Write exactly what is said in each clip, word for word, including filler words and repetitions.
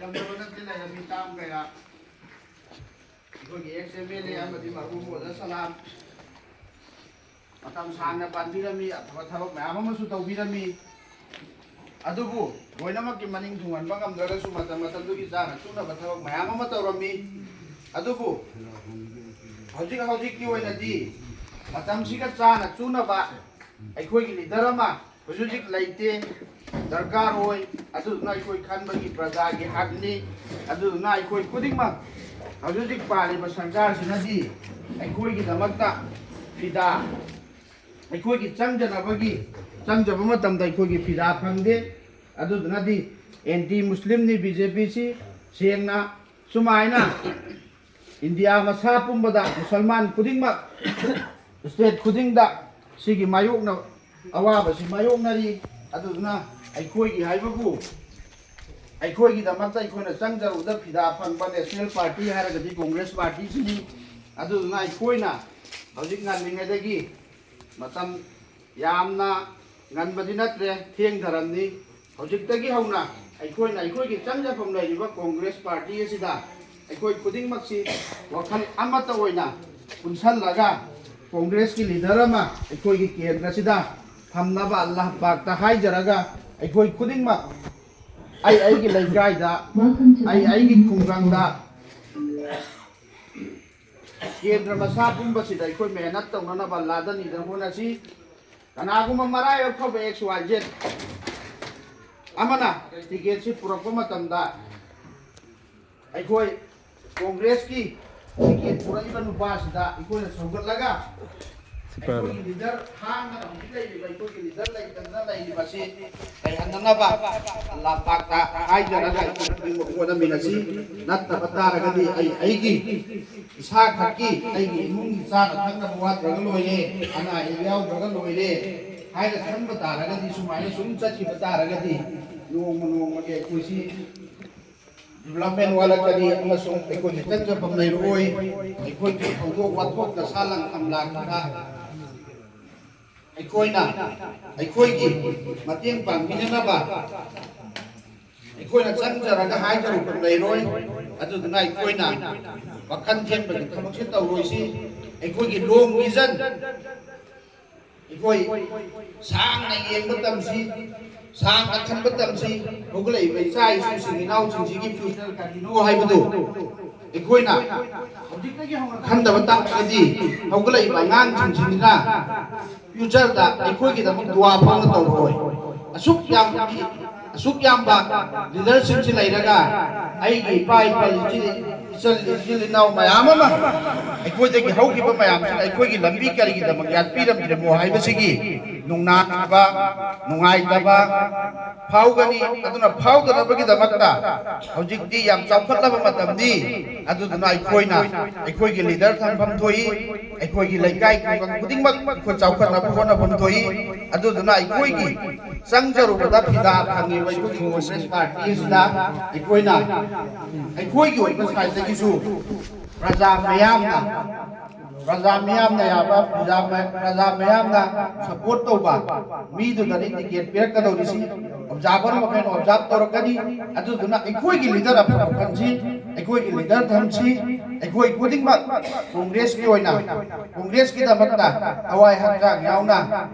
ꯌꯥꯝꯗꯕ ꯅꯠꯇꯦ, ꯂꯩꯔꯝꯃꯤ ꯇꯥꯝ ꯀꯌꯥ꯫ ꯑꯩꯈꯣꯏꯒꯤ ex M L A ꯑꯃꯗꯤ ꯃꯔꯍꯨꯝ ꯑꯣꯖꯥ ꯁꯂꯥꯝ ꯃꯇꯝ ꯁꯥꯡꯅ ꯄꯥꯟꯕꯤꯔꯝꯃꯤ, ꯑꯐꯕ ꯊꯕꯛ ꯃꯌꯥꯝ ꯑꯃꯁꯨ ꯇꯧꯕꯤꯔꯝꯃꯤ꯫ ꯑꯗꯨꯕꯨ ꯂꯣꯏꯅꯃꯛꯀꯤ ꯃꯅꯤꯡ ꯊꯨꯡꯍꯟꯕ ꯉꯝꯗ꯭ꯔꯒꯁꯨ ꯃꯇꯝ ꯃꯇꯝꯗꯨꯒꯤ ꯆꯥꯅ ꯆꯨꯅꯕ ꯊꯕꯛ ꯃꯌꯥꯝ ꯑꯃ ꯇꯧꯔꯝꯃꯤ꯫ ꯑꯗꯨꯕꯨ ꯍꯧꯖꯤꯛ ꯍꯧꯖꯤꯛꯀꯤ ꯑꯣꯏꯅꯗꯤ ꯃꯇꯝꯁꯤꯒ ꯆꯥꯅ ꯆꯨꯅꯕ ꯑꯩꯈꯣꯏꯒꯤ leader ꯑꯃ ꯍꯧꯖꯤꯛ ꯍꯧꯖꯤꯛ ꯂꯩꯇꯦ, ꯗꯔꯀꯥꯔ ꯑꯣꯏ꯫ ꯑꯗꯨꯗꯨꯅ ꯑꯩꯈꯣꯏ ꯈꯟꯕꯒꯤ ꯄ꯭ꯔꯖꯥꯒꯤ ꯍꯛꯅꯤ꯫ ꯑꯗꯨꯗꯨꯅ ꯑꯩꯈꯣꯏ ꯈꯨꯗꯤꯡꯃꯛ ꯍꯧꯖꯤꯛ ꯍꯧꯖꯤꯛ ꯄꯥꯜꯂꯤꯕ ꯁꯔꯀꯥꯔꯁꯤꯅꯗꯤ ꯑꯩꯈꯣꯏꯒꯤꯗꯃꯛꯇ ꯐꯤꯗꯥ, ꯑꯩꯈꯣꯏꯒꯤ ꯆꯪꯖꯅꯕꯒꯤ, ꯆꯪꯖꯕ ꯃꯇꯝꯗ ꯑꯩꯈꯣꯏꯒꯤ ꯐꯤꯗꯥ ꯐꯪꯗꯦ꯫ ꯑꯗꯨꯗꯨꯅꯗꯤ anti Muslimꯅꯤ B J P ꯁꯤ꯫ ꯁꯦꯡꯅ ꯁꯨꯃꯥꯏꯅ ꯏꯟꯗꯤꯌꯥ ꯃꯁꯥ ꯄꯨꯝꯕꯗ ꯃꯨꯁꯜꯃꯥꯟ ꯈꯨꯗꯤꯡꯃꯛ, state ꯈꯨꯗꯤꯡꯗ ꯁꯤꯒꯤ ꯃꯥꯌꯣꯛꯅ ꯑꯋꯥꯕꯁꯤ ꯃꯥꯌꯣꯛꯅꯔꯤ꯫ ꯑꯗꯨꯗꯨꯅ ꯑꯩꯈꯣꯏꯒꯤ ꯍꯥꯏꯕꯕꯨ ꯑꯩꯈꯣꯏꯒꯤꯗꯃꯛꯇ ꯑꯩꯈꯣꯏꯅ ꯆꯪꯖꯔꯨꯕꯗ ꯐꯤꯗꯥ ꯐꯪꯕ national party ꯍꯥꯏꯔꯒꯗꯤ Congress partyꯁꯤꯅꯤ꯫ ꯑꯗꯨꯗꯨꯅ ꯑꯩꯈꯣꯏꯅ ꯍꯧꯖꯤꯛ ꯉꯜꯂꯤꯉꯩꯗꯒꯤ ꯃꯇꯝ ꯌꯥꯝꯅ ꯉꯟꯕꯗꯤ ꯅꯠꯇ꯭ꯔꯦ, ꯊꯦꯡꯊꯔꯝꯅꯤ꯫ ꯍꯧꯖꯤꯛꯇꯒꯤ ꯍꯧꯅ ꯑꯩꯈꯣꯏꯅ ꯑꯩꯈꯣꯏꯒꯤ ꯆꯪꯖꯐꯝ ꯂꯩꯔꯤꯕ Congress party ꯑꯁꯤꯗ ꯑꯩꯈꯣꯏ ꯈꯨꯗꯤꯡꯃꯛꯁꯤ ꯋꯥꯈꯜ ꯑꯃꯠꯇ ꯑꯣꯏꯅ ꯄꯨꯟꯁꯜꯂꯒ Congressꯀꯤ leader ꯑꯃ ꯑꯩꯈꯣꯏꯒꯤ ꯀꯦꯟꯗ꯭ꯔꯁꯤꯗ ꯊꯝꯅꯕ ꯑꯜꯂꯥꯍ ꯄꯥꯛꯇ ꯍꯥꯏꯖꯔꯒ ꯑꯩꯈꯣꯏ ꯈꯨꯗꯤꯡꯃꯛ ꯑꯩ ꯑꯩꯒꯤ ꯂꯩꯀꯥꯏꯗ, ꯑꯩ ꯑꯩꯒꯤ ꯈꯨꯡꯒꯪꯗ ꯀꯦꯟꯗ꯭ꯔ ꯃꯁꯥ ꯄꯨꯝꯕꯁꯤꯗ ꯑꯩꯈꯣꯏ ꯃꯦꯍꯅꯠ ꯇꯧꯅꯅꯕ ꯂꯥꯗꯅꯤꯗꯅ ꯍꯣꯠꯅꯁꯤ꯫ ꯀꯅꯥꯒꯨꯝꯕ ꯃꯔꯥꯏꯕꯛ ꯐꯕ X Y Z ꯑꯃꯅ ticketꯁꯤ ꯄꯨꯔꯛꯄ ꯃꯇꯝꯗ ꯑꯩꯈꯣꯏ Congressꯀꯤ ticket ꯄꯨꯔꯛꯏꯕ ꯅꯨꯄꯥꯁꯤꯗ ꯑꯩꯈꯣꯏꯅ ꯁꯧꯒꯠꯂꯒ ꯑꯩꯈꯣꯏꯒꯤ leader ꯍꯥꯡꯗꯅ ꯍꯧꯖꯤꯛ ꯂꯩꯔꯤꯕ ꯑꯩꯈꯣꯏꯒꯤ leader ꯂꯩꯇꯗꯅ ꯂꯩꯔꯤꯕꯁꯤ ꯂꯩꯍꯟꯅꯅꯕ ꯂꯝꯄꯥꯛꯇ ꯍꯥꯏꯖꯔꯒ ꯑꯩꯈꯣꯏ ꯈꯨꯗꯤꯡꯃꯛ ꯍꯣꯠꯅꯃꯤꯟꯅꯁꯤ꯫ ꯅꯠꯇꯕ ꯇꯥꯔꯒꯗꯤ ꯑꯩ ꯑꯩꯒꯤ ꯏꯁꯥ ꯈꯛꯀꯤ, ꯑꯩꯒꯤ ꯏꯃꯨꯡꯒꯤ ꯆꯥꯅ ꯊꯛꯅꯕ ꯋꯥꯠꯇ꯭ꯔꯒ ꯂꯣꯏꯔꯦ, ꯑꯅꯥ ꯑꯌꯦꯛ ꯌꯥꯎꯗ꯭ꯔꯒ ꯂꯣꯏꯔꯦ ꯍꯥꯏꯅ ꯈꯟꯕ ꯇꯥꯔꯒꯗꯤ, ꯁꯨꯃꯥꯏꯅ ꯁꯨꯝ ꯆꯠꯈꯤꯕ ꯇꯥꯔꯒꯗꯤ ꯅꯣꯡꯃ ꯅꯣꯡꯃꯒꯤ ꯑꯩꯈꯣꯏꯁꯤ development ꯋꯥꯠꯂꯛꯀꯅꯤ ꯑꯃꯁꯨꯡ ꯑꯩꯈꯣꯏ ꯃꯤꯆꯪ ꯆꯪꯐꯝ ꯂꯩꯔꯛꯑꯣꯏ꯫ ꯑꯩꯈꯣꯏꯒꯤ ꯊꯧꯗꯣꯛ ꯋꯥꯊꯣꯛ ꯗꯁꯥ ꯂꯥꯡꯐꯝ ꯂꯥꯛꯄꯗ ꯑꯩꯈꯣꯏꯅ ꯑꯩꯈꯣꯏꯒꯤ ꯃꯇꯦꯡ ꯄꯥꯡꯕꯤꯅꯅꯕ ꯑꯩꯈꯣꯏꯅ ꯆꯪꯖꯔꯒ ꯍꯥꯏꯖꯔꯨꯕ ꯂꯩꯔꯣꯏ꯫ ꯑꯗꯨꯗꯨꯅ ꯑꯩꯈꯣꯏꯅ ꯋꯥꯈꯜ ꯊꯦꯡꯕꯒꯤ ꯊꯕꯛꯁꯦ ꯇꯧꯔꯣꯏꯁꯤ꯫ ꯑꯩꯈꯣꯏꯒꯤ long vision, ꯑꯩꯈꯣꯏ ꯁꯥꯡꯅ ꯌꯦꯡꯕ ꯇꯝꯁꯤ, ꯁꯥꯡꯅ ꯈꯟꯕ ꯇꯝꯁꯤ꯫ ꯍꯧꯒꯠꯂꯛꯏꯕ ꯏꯆꯥ ꯏꯁꯨꯁꯤꯡ, ꯏꯅꯥꯎꯁꯤꯡꯁꯤꯒꯤ future ꯀꯔꯤꯅꯣ ꯍꯥꯏꯕꯗꯨ ꯑꯩꯈꯣꯏꯅ ꯍꯧꯖꯤꯛꯇꯒꯤ ꯍꯧꯅ ꯈꯟꯗꯕ ꯇꯥꯔꯒꯗꯤ ꯍꯧꯒꯠꯂꯛꯏꯕ ꯑꯉꯥꯡꯁꯤꯡꯁꯤꯅ future ꯗ ꯑꯩꯈꯣꯏꯒꯤꯗꯃꯛ ꯗꯨꯋꯥ ꯐꯥꯎꯅ ꯇꯧꯔꯣꯏ꯫ ꯑꯁꯨꯛ ꯌꯥꯝ, ꯑꯁꯨꯛ ꯌꯥꯝꯕ leader ꯁꯤꯡꯁꯤ ꯂꯩꯔꯒ ꯑꯩꯒꯤ ꯏꯄꯥ ꯏꯄꯥ ꯏꯆꯤꯜ, ꯏꯆꯜ, ꯏꯆꯤꯜ ꯏꯅꯥꯎ ꯃꯌꯥꯝ ꯑꯃ ꯑꯩꯈꯣꯏꯗꯒꯤ ꯍꯧꯈꯤꯕ ꯃꯌꯥꯝꯁꯤꯅ ꯑꯩꯈꯣꯏꯒꯤ ꯂꯝꯕꯤ ꯀꯔꯤꯒꯤꯗꯃꯛ ꯌꯥꯠꯄꯤꯔꯝꯗ꯭ꯔꯤꯃꯣ ꯍꯥꯏꯕꯁꯤꯒꯤ ꯅꯨꯡꯅꯥꯡꯕ, ꯅꯨꯡꯉꯥꯏꯇꯕ ꯐꯥꯎꯒꯅꯤ꯫ ꯑꯗꯨꯅ ꯐꯥꯎꯗꯅꯕꯒꯤꯗꯃꯛꯇ ꯍꯧꯖꯤꯛꯇꯤ ꯌꯥꯝ ꯆꯥꯎꯈꯠꯂꯕ ꯃꯇꯝꯅꯤ꯫ ꯑꯗꯨꯗꯨꯅ ꯑꯩꯈꯣꯏꯅ ꯑꯩꯈꯣꯏꯒꯤ leader ꯊꯝꯐꯝ ꯊꯣꯛꯏ, ꯑꯩꯈꯣꯏꯒꯤ ꯂꯩꯀꯥꯏ ꯈꯨꯡꯒꯪ ꯈꯨꯗꯤꯡꯃꯛ ꯑꯩꯈꯣꯏ ꯆꯥꯎꯈꯠꯅꯕ ꯍꯣꯠꯅꯐꯝ ꯊꯣꯛꯏ꯫ ꯑꯗꯨꯗꯨꯅ ꯑꯩꯈꯣꯏꯒꯤ ꯆꯪꯖꯔꯨꯕꯗ ꯐꯤꯗꯥ ꯐꯪꯉꯤꯕ ꯑꯩꯈꯣꯏꯒꯤ Congress Party ꯑꯁꯤꯗ ꯑꯩꯈꯣꯏꯅ ꯑꯩꯈꯣꯏꯒꯤ ꯑꯣꯏꯕ side ꯇꯒꯤꯁꯨ ꯄ꯭ꯔꯖꯥ ꯃꯌꯥꯝꯅ, ꯄ꯭ꯔꯖꯥ ꯃꯌꯥꯝꯅ ꯌꯥꯕ, ꯄ꯭ꯔꯖꯥ ꯃ-, ꯄ꯭ꯔꯖꯥ ꯃꯌꯥꯝꯅ support ꯇꯧꯕ ꯃꯤꯗꯨꯗꯅꯤ ticket ꯄꯤꯔꯛꯀꯗꯧꯔꯤꯁꯤ꯫ Observer ꯃꯈꯩꯅ observe ꯇꯧꯔꯛꯀꯅꯤ꯫ ꯑꯗꯨꯗꯨꯅ ꯑꯩꯈꯣꯏꯒꯤ leader ꯑꯐꯕ ꯈꯟꯁꯤ, ꯑꯩꯈꯣꯏꯒꯤ leader ꯊꯝꯁꯤ꯫ ꯑꯩꯈꯣꯏ ꯈꯨꯗꯤꯡꯃꯛ Congress ꯀꯤ ꯑꯣꯏꯅ, Congress ꯀꯤꯗꯃꯛꯇ ꯊꯋꯥꯏ ꯍꯛꯆꯥꯡ ꯌꯥꯎꯅ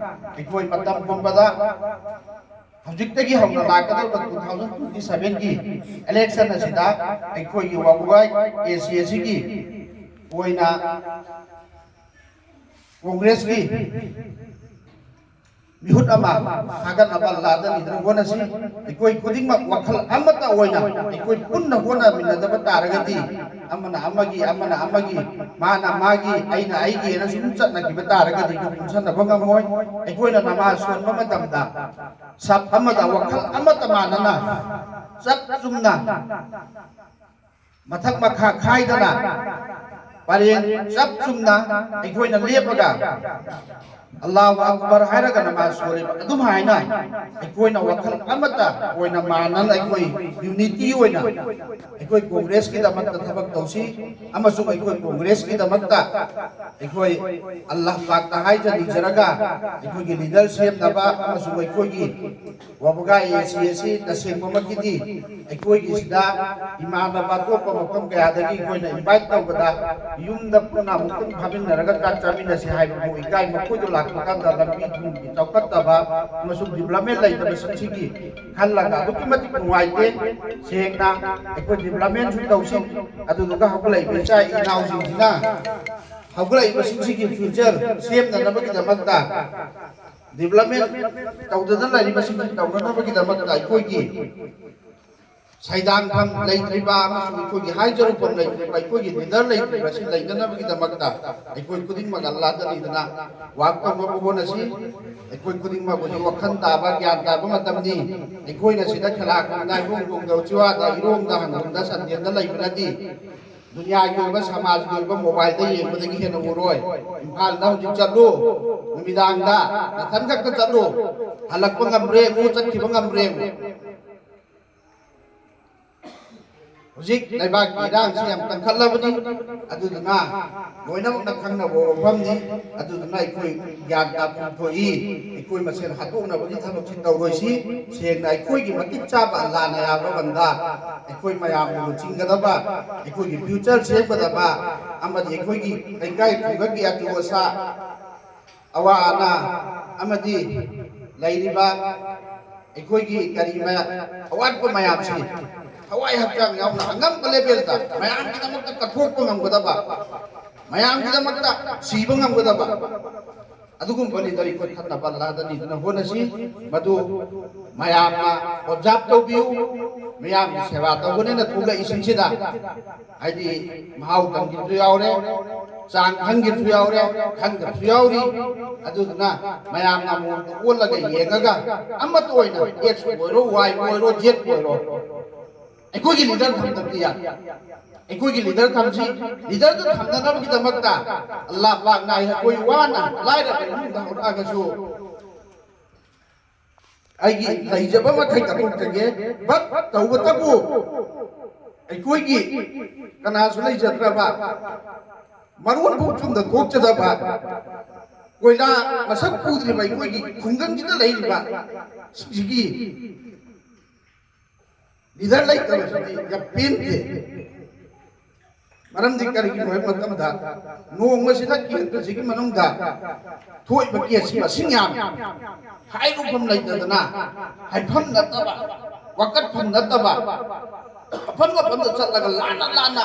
ꯑꯩꯈꯣꯏ ꯃꯇꯝ ꯄꯨꯝꯕꯗ ꯍꯧꯖꯤꯛꯇꯒꯤ ꯍꯧꯅ ꯂꯥꯛꯀꯗꯧꯔꯤꯕ two thousand twenty seven ꯒꯤ election ꯑꯁꯤꯗ ꯑꯩꯈꯣꯏꯒꯤ ꯋꯥꯕꯨꯒꯥꯏ A C ꯑꯁꯤꯒꯤ ꯑꯣꯏꯅ Congress ꯀꯤ ꯃꯤꯍꯨꯠ ꯑꯃ ꯁꯥꯒꯠꯅꯕ ꯑꯜꯂꯥꯗ ꯅꯤꯗꯨꯅ ꯍꯣꯠꯅꯁꯤ꯫ ꯑꯩꯈꯣꯏ ꯈꯨꯗꯤꯡꯃꯛ ꯋꯥꯈꯜ ꯑꯃꯠꯇ ꯑꯣꯏꯅ ꯑꯩꯈꯣꯏ ꯄꯨꯟꯅ ꯍꯣꯠꯅꯃꯤꯟꯅꯗꯕ ꯇꯥꯔꯒꯗꯤ ꯑꯃꯅ ꯑꯃꯒꯤ, ꯑꯃꯅ ꯑꯃꯒꯤ, ꯃꯥꯅ ꯃꯥꯒꯤ, ꯑꯩꯅ ꯑꯩꯒꯤ ꯍꯥꯏꯅ ꯁꯨꯝ ꯆꯠꯅꯈꯤꯕ ꯇꯥꯔꯒꯗꯤ ꯑꯩꯈꯣꯏ ꯄꯨꯟꯁꯟꯅꯕ ꯉꯝꯃꯣꯏ꯫ ꯑꯩꯈꯣꯏꯅ ꯅꯃꯥꯖ ꯁꯣꯟꯕ ꯃꯇꯝꯗ ꯁꯞ ꯑꯃꯗ ꯋꯥꯈꯜ ꯑꯃꯠꯇ ꯃꯥꯟꯅꯅ ꯆꯞ ꯆꯨꯝꯅ ꯃꯊꯛ ꯃꯈꯥ ꯈꯥꯏꯗꯅ ꯄꯔꯦꯡ ꯆꯞ ꯆꯨꯝꯅ ꯑꯩꯈꯣꯏꯅ ꯂꯦꯞꯄꯒ ꯑꯜꯂꯥꯍꯨ ꯑꯛꯕꯔ ꯍꯥꯏꯔꯒ ꯅꯃꯥꯖ ꯁꯣꯜꯂꯤꯕ ꯑꯗꯨꯝ ꯍꯥꯏꯅ ꯑꯩꯈꯣꯏꯅ ꯋꯥꯈꯜ ꯑꯃꯠꯇ ꯑꯣꯏꯅ ꯃꯥꯟꯅꯅ ꯑꯩꯈꯣꯏ ꯌꯨꯅꯤꯇꯤ ꯑꯣꯏꯅ ꯑꯩꯈꯣꯏ ꯀꯣꯡꯒ꯭ꯔꯦꯁꯀꯤꯗꯃꯛꯇ ꯊꯕꯛ ꯇꯧꯁꯤ ꯑꯃꯁꯨꯡ ꯑꯩꯈꯣꯏ ꯀꯣꯡꯒ꯭ꯔꯦꯁꯀꯤꯗꯃꯛꯇ ꯑꯩꯈꯣꯏ ꯑꯜꯂꯥꯍ ꯄꯥꯛꯇ ꯍꯥꯏꯖ ꯅꯤꯖꯔꯒ ꯑꯩꯈꯣꯏꯒꯤ ꯂꯤꯗꯔ ꯁꯦꯝꯅꯕ ꯑꯃꯁꯨꯡ ꯑꯩꯈꯣꯏꯒꯤ ꯋꯥꯕꯒꯥ ꯑꯦ ꯁꯤ ꯑꯁꯤ ꯇꯁꯦꯡꯕꯃꯛꯀꯤꯗꯤ ꯑꯩꯈꯣꯏꯒꯤꯁꯤꯗ ꯏꯃꯥꯟꯅꯕ ꯑꯇꯣꯞꯄ ꯃꯐꯝ ꯀꯌꯥꯗꯒꯤ ꯑꯩꯈꯣꯏꯅ ꯏꯟꯚꯥꯏꯠ ꯇꯧꯕꯗ ꯌꯨꯝꯗ ꯄꯨꯟꯅ ꯑꯃꯨꯛꯇꯪ ꯐꯥꯃꯤꯟꯅꯔꯒ ꯆꯥꯛ ꯆꯥꯃꯤꯟꯅꯁꯤ ꯍꯥꯏꯕꯕꯨ ꯏꯀꯥꯏ ꯃꯈꯣꯏꯗꯨ ꯂꯥꯛꯄ ꯀꯥꯟꯗ ꯂꯝꯕꯤ ꯊꯣꯡꯒꯤ ꯆꯥꯎꯈꯠꯇꯕ ꯑꯃꯁꯨꯡ ꯗꯤꯕ꯭ꯂꯞꯃꯦꯟ ꯂꯩꯇꯕꯁꯤꯡꯁꯤꯒꯤ ꯈꯜꯂꯒ ꯑꯗꯨꯛꯀꯤ ꯃꯇꯤꯛ ꯅꯨꯡꯉꯥꯏꯇꯦ꯫ ꯁꯦꯡꯅ ꯑꯩꯈꯣꯏ ꯗꯤꯕ꯭ꯂꯞꯃꯦꯟꯁꯨ ꯇꯧꯁꯤ, ꯑꯗꯨꯗꯨꯒ ꯍꯧꯒꯠꯂꯛꯏꯕ ꯏꯆꯥ ꯏꯅꯥꯎꯁꯤꯡꯁꯤꯅ ꯍꯧꯒꯠꯂꯛꯏꯕꯁꯤꯡꯁꯤꯒꯤ ꯐ꯭ꯌꯨꯆꯔ ꯁꯦꯝꯅꯅꯕꯒꯤꯗꯃꯛꯇ ꯗꯤꯕ꯭ꯂꯞꯃꯦꯟ ꯇꯧꯗꯅ ꯂꯩꯔꯤꯕꯁꯤꯡꯁꯤ ꯇꯧꯅꯅꯕꯒꯤꯗꯃꯛꯇ ꯑꯩꯈꯣꯏꯒꯤ ꯁꯩꯗꯥꯡꯐꯝ ꯂꯩꯇ꯭ꯔꯤꯕ ꯑꯃꯁꯨꯡ ꯑꯩꯈꯣꯏꯒꯤ ꯍꯥꯏꯖꯔꯨꯐꯝ ꯂꯩꯇ꯭ꯔꯤꯕ ꯑꯩꯈꯣꯏꯒꯤ ꯂꯤꯗꯔ ꯂꯩꯇ꯭ꯔꯤꯕ ꯑꯁꯤ ꯂꯩꯅꯅꯕꯒꯤꯗꯃꯛꯇ ꯑꯩꯈꯣꯏ ꯈꯨꯗꯤꯡꯃꯛ ꯑꯜꯂꯥꯗ ꯅꯤꯗꯨꯅ ꯋꯥꯛ ꯇꯧꯅꯕ ꯍꯣꯠꯅꯁꯤ꯫ ꯑꯩꯈꯣꯏ ꯈꯨꯗꯤꯡꯃꯛ ꯍꯧꯖꯤꯛ ꯋꯥꯈꯜ ꯇꯥꯕ ꯒ꯭ꯌꯥꯟ ꯇꯥꯕ ꯃꯇꯝꯅꯤ꯫ ꯑꯩꯈꯣꯏꯅ ꯁꯤꯗ ꯈꯦꯂꯥ ꯈꯨꯟꯗꯥꯏꯕꯨꯡ ꯈꯣꯡꯗꯧ ꯆꯤꯋꯥꯗ ꯏꯔꯣꯝꯗ ꯍꯟꯗꯣꯡꯗ ꯁꯟꯗꯦꯟꯗ ꯂꯩꯕꯅꯗꯤ ꯗꯨꯅꯤꯌꯥꯒꯤ ꯑꯣꯏꯕ ꯁꯃꯥꯖꯒꯤ ꯑꯣꯏꯕ ꯃꯣꯕꯥꯏꯜꯗ ꯌꯦꯡꯕꯗꯒꯤ ꯍꯦꯟꯅ ꯎꯔꯣꯏ꯫ ꯏꯝꯐꯥꯜꯗ ꯍꯧꯖꯤꯛ ꯆꯠꯂꯨ, ꯅꯨꯃꯤꯗꯥꯡꯗ ꯅꯊꯟ ꯈꯛꯇ ꯆꯠꯂꯨ, ꯍꯜꯂꯛꯄ ꯉꯝꯕ꯭ꯔꯦ ꯌꯦꯡꯉꯨ, ꯆꯠꯈꯤꯕ ꯉꯝꯕ꯭ꯔꯦ ꯌꯦꯡꯉꯨ꯫ ꯍꯧꯖꯤꯛ ꯂꯩꯕꯥꯛꯀꯤ ꯏꯔꯥꯡꯁꯤ ꯌꯥꯝ ꯀꯟꯈꯠꯂꯕꯅꯤ꯫ ꯑꯗꯨꯗꯨꯅ ꯂꯣꯏꯅꯃꯛꯅ ꯈꯪꯅꯕ ꯋꯥꯐꯝꯅꯤ꯫ ꯑꯗꯨꯗꯨꯅ ꯑꯩꯈꯣꯏ ꯒ꯭ꯌꯥꯟ ꯇꯥꯐꯝ ꯊꯣꯛꯏ꯫ ꯑꯩꯈꯣꯏ ꯃꯁꯦꯟ ꯍꯥꯠꯇꯣꯛꯅꯕꯒꯤ ꯊꯕꯛꯁꯤ ꯇꯧꯔꯣꯏꯁꯤ꯫ ꯁꯦꯡꯅ ꯑꯩꯈꯣꯏꯒꯤ ꯃꯇꯤꯛ ꯆꯥꯕ ꯑꯜꯂꯥꯅ ꯌꯥꯕ ꯕꯟꯗꯥ, ꯑꯩꯈꯣꯏ ꯃꯌꯥꯝꯅ ꯂꯨꯆꯤꯡꯒꯗꯕ, ꯑꯩꯈꯣꯏꯒꯤ ꯐ꯭ꯌꯨꯆꯔ ꯁꯦꯝꯒꯗꯕ ꯑꯃꯗꯤ ꯑꯩꯈꯣꯏꯒꯤ ꯂꯩꯀꯥꯏ ꯈꯨꯡꯒꯪꯒꯤ ꯑꯆꯧ ꯑꯁꯥ, ꯑꯋꯥ ꯑꯅꯥ ꯑꯃꯗꯤ ꯂꯩꯔꯤꯕ ꯑꯩꯈꯣꯏꯒꯤ ꯀꯔꯤ ꯃꯌꯥꯝ, ꯑꯋꯥꯠꯄ ꯃꯌꯥꯝꯁꯤ ꯊꯋꯥꯏ ꯍꯛꯆꯥꯡ ꯌꯥꯎꯅ ꯑꯉꯝꯕ ꯂꯦꯚꯦꯜꯗ ꯃꯌꯥꯝꯒꯤꯗꯃꯛꯇ ꯀꯠꯊꯣꯛꯄ ꯉꯝꯒꯗꯕ, ꯃꯌꯥꯝꯒꯤꯗꯃꯛꯇ ꯁꯤꯕ ꯉꯝꯒꯗꯕ ꯑꯗꯨꯒꯨꯝꯕ ꯂꯤꯗꯔ ꯑꯩꯈꯣꯏ ꯈꯟꯅꯕ ꯑꯜꯂꯥꯗ ꯅꯤꯗꯨꯅ ꯍꯣꯠꯅꯁꯤ꯫ ꯃꯗꯨ ꯃꯌꯥꯝꯅ ꯑꯣꯕꯖꯥꯔꯚ ꯇꯧꯕꯤꯌꯨ꯫ ꯃꯤꯌꯥꯝꯒꯤ ꯁꯦꯕꯥ ꯇꯧꯕꯅꯤꯅ ꯊꯣꯛꯂꯛꯏꯁꯤꯡꯁꯤꯗ ꯍꯥꯏꯗꯤ ꯃꯍꯥꯎ ꯇꯪꯈꯤꯕꯁꯨ ꯌꯥꯎꯔꯦ, ꯆꯥꯡ ꯈꯪꯈꯤꯕꯁꯨ ꯌꯥꯎꯔꯦ, ꯈꯪꯗꯕꯁꯨ ꯌꯥꯎꯔꯤ꯫ ꯑꯗꯨꯗꯨꯅ ꯃꯌꯥꯝꯅ ꯑꯃꯨꯛ ꯑꯣꯜꯂꯒ ꯌꯦꯡꯉꯒ ꯑꯃꯠꯇ ꯑꯣꯏꯅ ꯑꯦꯛꯁꯄꯨ ꯑꯣꯏꯔꯣ, ꯋꯥꯏꯕꯨ ꯑꯣꯏꯔꯣ, ꯖꯦꯠꯄꯨ ꯑꯣꯏꯔꯣ, ꯑꯩꯈꯣꯏꯒꯤ ꯂꯤꯗꯔ ꯊꯝꯗꯕꯗꯤ ꯌꯥꯗꯦ꯫ ꯑꯩꯈꯣꯏꯒꯤ ꯂꯤꯗꯔ ꯊꯝꯁꯤ꯫ ꯂꯤꯗꯔꯗꯨ ꯊꯝꯅꯅꯕꯒꯤꯗꯃꯛꯇ ꯂꯥꯛ ꯂꯥꯛ ꯅꯥꯏ ꯑꯩꯈꯣꯏ ꯋꯥꯅ ꯂꯥꯏꯔꯕ ꯏꯃꯨꯡꯗ ꯍꯧꯔꯛꯑꯒꯁꯨ ꯑꯩꯒꯤ ꯂꯩꯖꯕ ꯃꯈꯩ ꯀꯠꯊꯣꯛꯆꯒꯦ꯫ ꯕꯠ ꯇꯧꯕꯇꯕꯨ ꯑꯩꯈꯣꯏꯒꯤ ꯀꯅꯥꯁꯨ ꯂꯩꯖꯗ꯭ꯔꯕ, ꯃꯔꯣꯟ ꯐꯥꯎ ꯆꯨꯝꯅ ꯊꯣꯛꯆꯗꯕ, ꯀꯣꯏꯂꯥ ꯃꯁꯛ ꯎꯗ꯭ꯔꯤꯕ ꯑꯩꯈꯣꯏꯒꯤ ꯈꯨꯡꯒꯪꯁꯤꯗ ꯂꯩꯔꯤꯕ ꯁꯤꯡꯁꯤꯒꯤ ꯂꯤꯗꯔ ꯂꯩꯇꯕꯁꯤꯗꯤ ꯌꯥꯝ ꯄꯦꯟꯗꯦ꯫ ꯃꯔꯝꯗꯤ ꯀꯔꯤꯒꯤꯅꯣ ꯍꯥꯏꯕ ꯃꯇꯝꯗ, ꯅꯣꯡꯃꯁꯤꯗ ꯀꯦꯟꯗ꯭ꯔꯁꯤꯒꯤ ꯃꯅꯨꯡꯗ ꯊꯣꯛꯏꯕ ꯀꯦꯁꯁꯤ ꯃꯁꯤꯡ ꯌꯥꯝꯃꯤ, ꯍꯥꯏꯔꯨꯐꯝ ꯂꯩꯇꯗꯅ, ꯍꯥꯏꯐꯝ ꯅꯠꯇꯕ, ꯋꯥꯀꯠꯐꯝ ꯅꯠꯇꯕ, ꯃꯐꯝ ꯃꯐꯝꯗ ꯆꯠꯂꯒ ꯂꯥꯟꯅ ꯂꯥꯟꯅ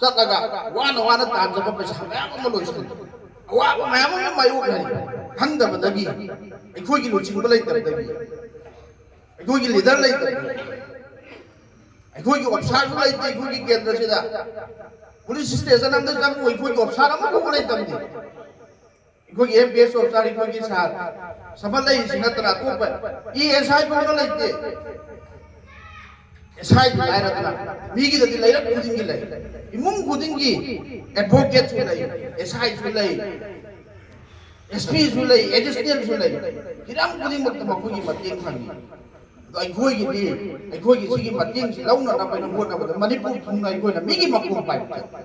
ꯆꯠꯂꯒ ꯋꯥꯅ ꯋꯥꯅ ꯇꯥꯟꯖꯕ ꯄꯩꯁꯥ ꯃꯌꯥꯝ ꯑꯃ ꯂꯣꯏꯁꯤꯜꯂꯤ꯫ ꯑꯋꯥꯕ ꯃꯌꯥꯝ ꯑꯃ ꯃꯥꯌꯣꯛꯅꯔꯤ꯫ ꯈꯪꯗꯕꯗꯒꯤ, ꯑꯩꯈꯣꯏꯒꯤ ꯂꯨꯆꯤꯡꯕ ꯂꯩꯇꯕꯗꯒꯤ, ꯑꯩꯈꯣꯏꯒꯤ ꯂꯤꯗꯔ ꯂꯩꯇꯕꯗꯒꯤ, ꯑꯩꯈꯣꯏꯒꯤ ꯑꯣꯐꯤꯁꯥꯔꯁꯨ ꯂꯩꯇꯦ꯫ ꯑꯩꯈꯣꯏꯒꯤ ꯀꯦꯟꯗ꯭ꯔꯁꯤꯗ ꯄꯨꯂꯤꯁ ꯁ꯭ꯇꯦꯁꯟ ꯑꯃꯗ ꯆꯪꯉꯨ, ꯑꯩꯈꯣꯏꯒꯤ ꯑꯣꯐꯤꯁꯥꯔ ꯑꯃꯐꯥꯎꯕ ꯂꯩꯇꯕꯅꯤ꯫ ꯑꯩꯈꯣꯏꯒꯤ ꯑꯦꯝ ꯄꯤ ꯑꯦꯁ ꯑꯣꯐꯤꯁꯥꯔ, ꯑꯩꯈꯣꯏꯒꯤ ꯁꯥꯔ ꯁꯃꯟ ꯂꯩꯔꯤꯁꯤ ꯅꯠꯇꯅ ꯑꯇꯣꯞꯄ ꯏ ꯑꯦꯁ ꯑꯥꯏ ꯐꯥꯎꯕ ꯂꯩꯇꯦ꯫ ꯑꯦꯁ ꯑꯥꯏꯗꯤ ꯍꯥꯏꯔꯗꯅ ꯃꯤꯒꯤꯗꯗꯤ ꯂꯩꯔꯛ ꯈꯨꯗꯤꯡꯒꯤ ꯂꯩ꯫ ꯏꯃꯨꯡ ꯈꯨꯗꯤꯡꯒꯤ ꯑꯦꯗꯚꯣꯀꯦꯠꯁꯨ ꯂꯩ, ꯑꯦꯁ ꯑꯥꯏꯁꯨ ꯂꯩ, ꯑꯦꯁ ꯄꯤꯁꯨ ꯂꯩ, ꯑꯦꯗꯤꯁꯅꯦꯜꯁꯨ ꯂꯩ꯫ ꯍꯤꯔꯝ ꯈꯨꯗꯤꯡꯃꯛꯇ ꯃꯈꯣꯏꯒꯤ ꯃꯇꯦꯡ ꯐꯪꯏ꯫ ꯑꯗꯣ ꯑꯩꯈꯣꯏꯒꯤꯗꯤ, ꯑꯩꯈꯣꯏꯒꯤ ꯁꯤꯒꯤ ꯃꯇꯦꯡꯁꯤ ꯂꯧꯅꯅꯕ ꯑꯩꯅ ꯍꯣꯠꯅꯕꯗ ꯃꯅꯤꯄꯨꯔ ꯊꯨꯡꯅ ꯑꯩꯈꯣꯏꯅ ꯃꯤꯒꯤ ꯃꯈꯣꯡ ꯄꯥꯏꯕ ꯆꯠꯂꯤ꯫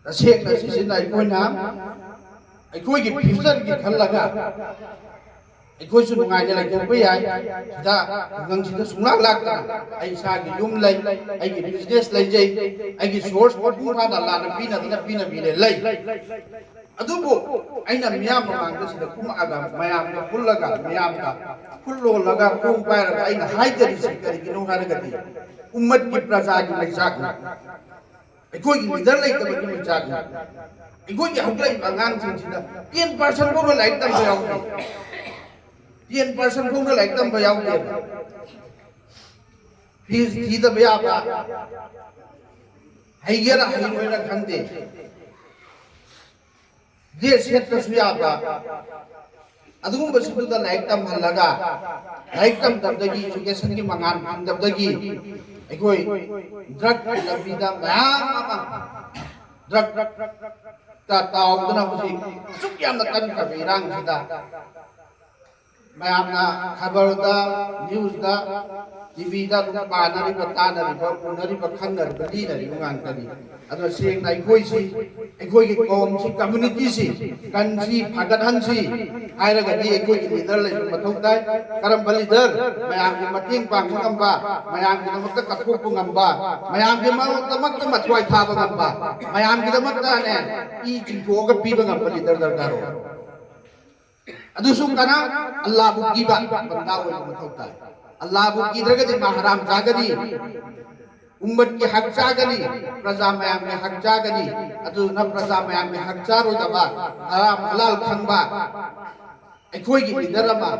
ꯇꯁꯦꯡꯅ ꯁꯤꯁꯤꯅ ꯑꯩꯈꯣꯏꯅ ꯑꯩꯈꯣꯏꯒꯤ ꯐ꯭ꯌꯨꯆꯔꯒꯤ ꯈꯜꯂꯒ ꯑꯩꯈꯣꯏꯁꯨ ꯅꯨꯡꯉꯥꯏꯅ ꯂꯩꯊꯣꯛꯄ ꯌꯥꯏ꯫ ꯁꯤꯗ ꯈꯨꯡꯒꯪꯁꯤꯗ ꯁꯨꯡꯂꯥꯛ ꯂꯥꯛꯇꯅ ꯑꯩ ꯏꯁꯥꯒꯤ ꯌꯨꯝ ꯂꯩ, ꯑꯩꯒꯤ ꯕꯤꯖꯤꯅꯦꯁ ꯂꯩꯖꯩ, ꯑꯩꯒꯤ ꯁꯣꯔꯁ ꯃꯄꯨꯡ ꯐꯥꯅ ꯂꯥꯟꯅ ꯄꯤꯅꯗꯅ ꯄꯤꯅꯕꯤꯔꯦ ꯂꯩ꯫ ꯑꯗꯨꯕꯨ ꯑꯩꯅ ꯃꯤꯌꯥꯝ ꯃꯃꯥꯡꯗ ꯁꯤꯗ ꯀꯨꯝꯃꯛꯑꯒ ꯃꯌꯥꯝꯒ ꯄꯨꯜꯂꯒ ꯃꯤꯌꯥꯝꯒ ꯈꯨꯜ ꯂꯣꯜꯂꯒ ꯈꯣꯡ ꯄꯥꯏꯔꯒ ꯑꯩꯅ ꯍꯥꯏꯖꯔꯤꯁꯤ ꯀꯔꯤꯒꯤꯅꯣ ꯍꯥꯏꯔꯒꯗꯤ ꯎꯝꯃꯠꯀꯤ ꯄ꯭ꯔꯖꯥꯒꯤ ꯃꯩꯆꯥꯛꯅꯤ꯫ ꯑꯩꯈꯣꯏꯒꯤ ꯂꯤꯗꯔ ꯂꯩꯇꯕꯒꯤ ꯃꯩꯆꯥꯛꯅꯤ꯫ ꯑꯩꯈꯣꯏꯒꯤ ꯍꯧꯒꯠꯂꯛꯏꯕ ꯑꯉꯥꯡꯁꯤꯡꯁꯤꯗ ꯇꯦꯟ ꯄꯥꯔꯁꯦꯟ ꯐꯥꯎꯕ ꯂꯥꯏꯔꯤꯛ ꯇꯝꯕ ꯌꯥꯎꯗꯦ꯫ ꯇꯦꯟ ꯄꯥꯔꯁꯦꯟ ꯐꯥꯎꯕ ꯂꯥꯏꯔꯤꯛ ꯇꯝꯕ ꯌꯥꯎꯗꯦꯕ꯫ ꯐꯤꯁ ꯊꯤꯗꯕ ꯌꯥꯕ, ꯍꯩꯒꯦꯔꯥ ꯍꯩꯔꯣꯏꯔꯥ ꯈꯪꯗꯦ, ꯗ꯭ꯔꯦꯁ ꯁꯦꯠꯇ꯭ꯔꯁꯨ ꯌꯥꯕ, ꯑꯗꯨꯒꯨꯝꯕꯁꯤꯡꯗꯨꯗ ꯂꯥꯏꯔꯤꯛ ꯇꯝꯍꯜꯂꯒ, ꯂꯥꯏꯔꯤꯛ ꯇꯝꯗꯕꯗꯒꯤ, educationꯒꯤ ꯃꯉꯥꯜ ꯐꯪꯗꯕꯗꯒꯤ ꯑꯩꯈꯣꯏ drugꯀꯤ ꯂꯝꯕꯤꯗ ꯃꯌꯥꯝ ꯑꯃ, drugꯇ ꯇꯥꯎꯗꯅ ꯍꯧꯖꯤꯛ ꯑꯁꯨꯛ ꯌꯥꯝꯅ ꯀꯟꯈ꯭ꯔꯕ ꯏꯔꯥꯡꯁꯤꯗ ꯃꯌꯥꯝꯅ ꯈꯕꯔꯗ, newsꯇ, TVꯗ ꯑꯗꯨꯝ ꯄꯥꯅꯔꯤꯕ, ꯇꯥꯅꯔꯤꯕ, ꯎꯅꯔꯤꯕ, ꯈꯪꯅꯔꯤꯕ, ꯂꯤꯅꯔꯤꯕ ꯉꯥꯛꯇꯅꯤ꯫ ꯑꯗꯣ ꯁꯦꯡꯅ ꯑꯩꯈꯣꯏꯁꯤ, ꯑꯩꯈꯣꯏꯒꯤ ꯀꯧꯝꯁꯤ, communityꯁꯤ ꯀꯟꯁꯤ, ꯐꯒꯠꯍꯟꯁꯤ ꯍꯥꯏꯔꯒꯗꯤ ꯑꯩꯈꯣꯏꯒꯤ leader ꯂꯩꯕ ꯃꯊꯧ ꯇꯥꯏ꯫ ꯀꯔꯝꯕ leader? ꯃꯌꯥꯝꯒꯤ ꯃꯇꯦꯡ ꯄꯥꯡꯕ ꯉꯝꯕ, ꯃꯌꯥꯝꯒꯤꯗꯃꯛꯇ ꯀꯠꯊꯣꯛꯄ ꯉꯝꯕ, ꯃꯌꯥꯝꯒꯤꯗꯃꯛꯇ ꯃꯊ꯭ꯋꯥꯏ ꯊꯥꯕ ꯉꯝꯕ, ꯃꯌꯥꯝꯒꯤꯗꯃꯛꯇꯅꯦ ꯏ ꯆꯤꯡꯊꯣꯛꯑꯒ ꯄꯤꯕ ꯉꯝꯕ leader ꯗꯔꯀꯥꯔ ꯑꯣꯏ꯫ ꯑꯗꯨꯁꯨ ꯀꯅꯥ? ꯑꯜꯂꯥꯕꯨ ꯀꯤꯕ ꯕꯟꯗꯥ ꯑꯣꯏꯕ ꯃꯊꯧ ꯇꯥꯏ꯫ ꯑꯜꯂꯥꯕꯨ ꯀꯤꯗ꯭ꯔꯒꯗꯤ ꯃꯥ ꯍꯔꯥꯝ ꯆꯥꯒꯅꯤ, ꯎꯝꯃꯠꯀꯤ ꯍꯛ ꯆꯥꯒꯅꯤ, ꯄ꯭ꯔꯖꯥ ꯃꯌꯥꯝꯒꯤ ꯍꯛ ꯆꯥꯒꯅꯤ꯫ ꯑꯗꯨꯗꯨꯅ ꯄ꯭ꯔꯖꯥ ꯃꯌꯥꯝꯒꯤ ꯍꯛ ꯆꯥꯔꯣꯏꯗꯕ, ꯍꯔꯥꯝ ꯍꯂꯥꯜ ꯈꯪꯕ ꯑꯩꯈꯣꯏꯒꯤ leader ꯑꯃ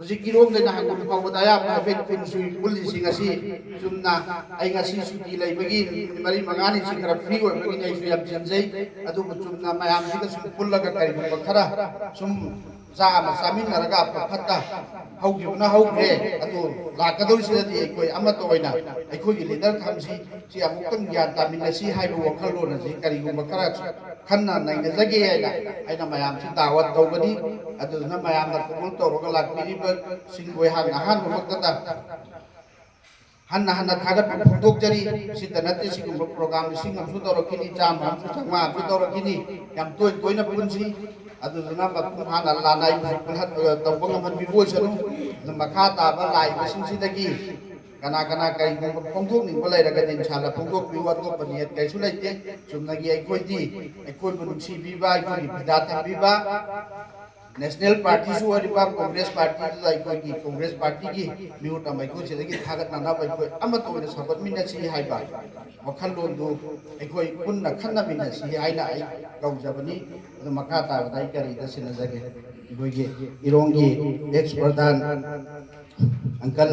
ꯍꯧꯖꯤꯛ ꯏꯔꯣꯡꯗꯩꯅ ꯍꯥꯏꯐꯝ ꯐꯥꯎꯕꯗ ꯑꯌꯥꯝꯕ ꯍꯥꯏꯐꯦꯠ ꯈꯨꯟ ꯁꯨꯏ ꯄꯨꯜꯂꯤꯁꯤꯡ ꯑꯁꯤ ꯆꯨꯝꯅ ꯑꯩ ꯉꯁꯤ ꯁꯨꯇꯤ ꯂꯩꯕꯒꯤ ꯅꯨꯃꯤꯠ ꯃꯔꯤ ꯃꯉꯥꯅꯤꯁꯤ ꯈꯔ free ꯑꯣꯏꯕꯒꯤꯅꯤ, ꯑꯩꯁꯨ ꯌꯥꯝ ꯆꯤꯟꯖꯩ꯫ ꯑꯗꯨꯕꯨ ꯆꯨꯝꯅ ꯃꯌꯥꯝꯁꯤꯒ ꯁꯨꯝ ꯄꯨꯜꯂꯒ ꯀꯔꯤꯒꯨꯝꯕ ꯈꯔ ꯁꯨꯝ ꯆꯥ ꯑꯃ ꯆꯥꯃꯤꯟꯅꯔꯒ ꯑꯐ ꯐꯠꯇ ꯍꯧꯈꯤꯕꯅ ꯍꯧꯈ꯭ꯔꯦ, ꯑꯗꯨ ꯂꯥꯛꯀꯗꯧꯔꯤꯁꯤꯗꯗꯤ ꯑꯩꯈꯣꯏ ꯑꯃꯠꯇ ꯑꯣꯏꯅ ꯑꯩꯈꯣꯏꯒꯤ leader ꯊꯝꯁꯤ, ꯁꯤ ꯑꯃꯨꯛꯇꯪ ꯒ꯭ꯌꯥꯟ ꯇꯥꯃꯤꯟꯅꯁꯤ ꯍꯥꯏꯕ ꯋꯥꯈꯜꯂꯣꯟ ꯑꯁꯤ ꯀꯔꯤꯒꯨꯝꯕ ꯈꯔ ꯈꯟꯅ ꯅꯩꯅꯖꯒꯦ ꯍꯥꯏꯅ ꯑꯩꯅ ꯃꯌꯥꯝꯁꯤ ꯗꯥꯋꯠ ꯇꯧꯕꯅꯤ꯫ ꯑꯗꯨꯗꯨꯅ ꯃꯌꯥꯝꯅ ꯀꯣꯜ ꯇꯧꯔꯒ ꯂꯥꯛꯄꯤꯔꯤꯕꯁꯤꯡꯕꯨ ꯑꯩꯍꯥꯛꯅ ꯑꯍꯥꯟꯕꯃꯛꯇꯗ ꯍꯟꯅ ꯍꯟꯅ ꯊꯥꯒꯠꯄ ꯐꯣꯡꯗꯣꯛꯆꯔꯤ꯫ ꯁꯤꯇ ꯅꯠꯇꯦ, ꯁꯤꯒꯨꯝꯕ program ꯂꯤꯁꯤꯡ ꯑꯃꯁꯨ ꯇꯧꯔꯛꯈꯤꯅꯤ, ꯆꯥꯝꯃ ꯑꯃꯁꯨ, ꯆꯥꯝꯃꯉꯥ ꯑꯃꯁꯨ ꯇꯧꯔꯛꯈꯤꯅꯤ꯫ ꯌꯥꯝ ꯇꯣꯏ ꯇꯣꯏꯅ ꯄꯨꯟꯁꯤ꯫ ꯑꯗꯨꯗꯨꯅ ꯃꯄꯨꯡ ꯐꯥꯅ ꯂꯥꯟ ꯑꯏꯕꯁꯤ ꯄꯨꯜꯍꯟ-, ꯑ, ꯇꯧꯕ ꯉꯝꯍꯟꯕꯤꯕ ꯑꯣꯏꯁꯅꯨ꯫ ꯑꯗꯨ ꯃꯈꯥ ꯇꯥꯕ ꯂꯥꯛꯏꯕꯁꯤꯡꯁꯤꯗꯒꯤ ꯀꯅꯥ ꯀꯅꯥ ꯀꯔꯤꯒꯨꯝꯕ ꯐꯣꯡꯗꯣꯛꯅꯤꯡꯕ ꯂꯩꯔꯒꯗꯤ ꯏꯟꯁꯥꯜꯂ ꯐꯣꯡꯗꯣꯛꯄꯤꯌꯨ, ꯑꯇꯣꯞꯄ ꯅꯤꯌꯠ ꯀꯩꯁꯨ ꯂꯩꯇꯦ꯫ ꯆꯨꯝꯅꯒꯤ ꯑꯩꯈꯣꯏꯗꯤ ꯑꯩꯈꯣꯏꯕꯨ ꯅꯨꯡꯁꯤꯕꯤꯕ, ꯑꯩꯈꯣꯏꯒꯤ ꯐꯤꯗꯥ ꯊꯝꯕꯤꯕ, national partyꯁꯨ ꯑꯣꯏꯔꯤꯕ Congress partyꯗꯨꯗ ꯑꯩꯈꯣꯏꯒꯤ Congress partyꯒꯤ ꯃꯤꯍꯨꯠ ꯑꯃ ꯑꯩꯈꯣꯏ ꯁꯤꯗꯒꯤ ꯊꯥꯒꯠꯅꯅꯕ ꯑꯩꯈꯣꯏ ꯑꯃꯠꯇ ꯑꯣꯏꯅ ꯁꯧꯒꯠꯃꯤꯟꯅꯁꯤ ꯍꯥꯏꯕ ꯋꯥꯈꯜꯂꯣꯟꯗꯨ ꯑꯩꯈꯣꯏ ꯄꯨꯟꯅ ꯈꯟꯅꯃꯤꯟꯅꯁꯤ ꯍꯥꯏꯅ ꯑꯩ ꯀꯧꯖꯕꯅꯤ꯫ ꯑꯗꯨ ꯃꯈꯥ ꯇꯥꯕꯗ ꯑꯩ ꯀꯔꯤꯗ ꯁꯤꯟꯅꯖꯒꯦ? ꯑꯩꯈꯣꯏꯒꯤ ꯏꯔꯣꯡꯒꯤ ex ꯄ꯭ꯔꯙꯥꯟ uncle